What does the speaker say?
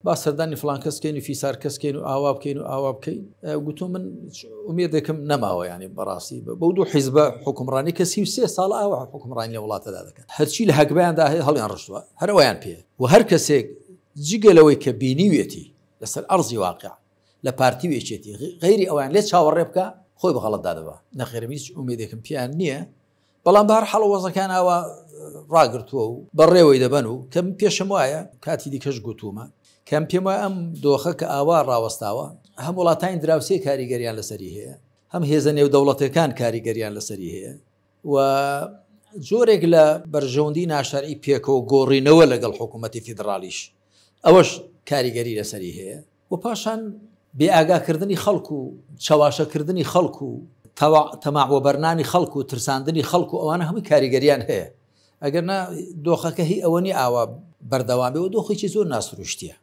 با سەردانی فڵان کەس کەین و فیسار کەس کەین و ئاوا بکەین و ئاوا بکەین. گوتم من ئومێدێکم نەماوە، یانی بەڕاستی بەو دوو حیزبە حوکمڕانی کە 33 ساڵ ئاوا حوکمڕانی لە وڵاتەدا دەکەن، هەرچی لە هەگبەیاندا هەیە هەڵیان ڕشتووە، هەر ئەویان پێ و هەر کەسێک جگە لەوەی کە بینیوێتی لەسەر ئەرزی واقع لە پارتی و یەکێتی غەیری ئەویان لێ چاوەڕێ بکە خۆی بە غەڵەتدا دەبا. نەخێرم هیچ ئومێدێکم پێیان نییە، بەڵام بە هەر حاڵ وەزەکان ئاوا ڕاگرتووە و بەڕێوەی دەبەن و کە من پێشم وایە کاتی دیکەش گوتوومە کەم پێم وایە ئەم دۆخە کە ئاوا ڕاوەستاوە هەم وڵاتانی دراوسێ کاریگەریان لەسەری هەیە، هەم هێزە نێودەوڵەتەکان کاریگەریان لەسەری هەیە و جۆرێک لە بەرژەوەندی ناشەرعی پێکەوە گۆڕینەوە لەگەڵ حکوومەتی فیدراڵیش ئەوەش کاریگەری لەسەری هەیە و پاشان بێئاگاکردنی خەڵک و چەواشەکردنی خەڵک و تەماع وەبەرنانی خەڵک و ترساندنی خەڵک و ئەوانە هەمووی کاریگەریان هەیە. ئەگەر نا دۆخەکە هی ئەوە نیە ئاوا بەردەوام بێ و دۆخێکی زۆر ناسروشتیە.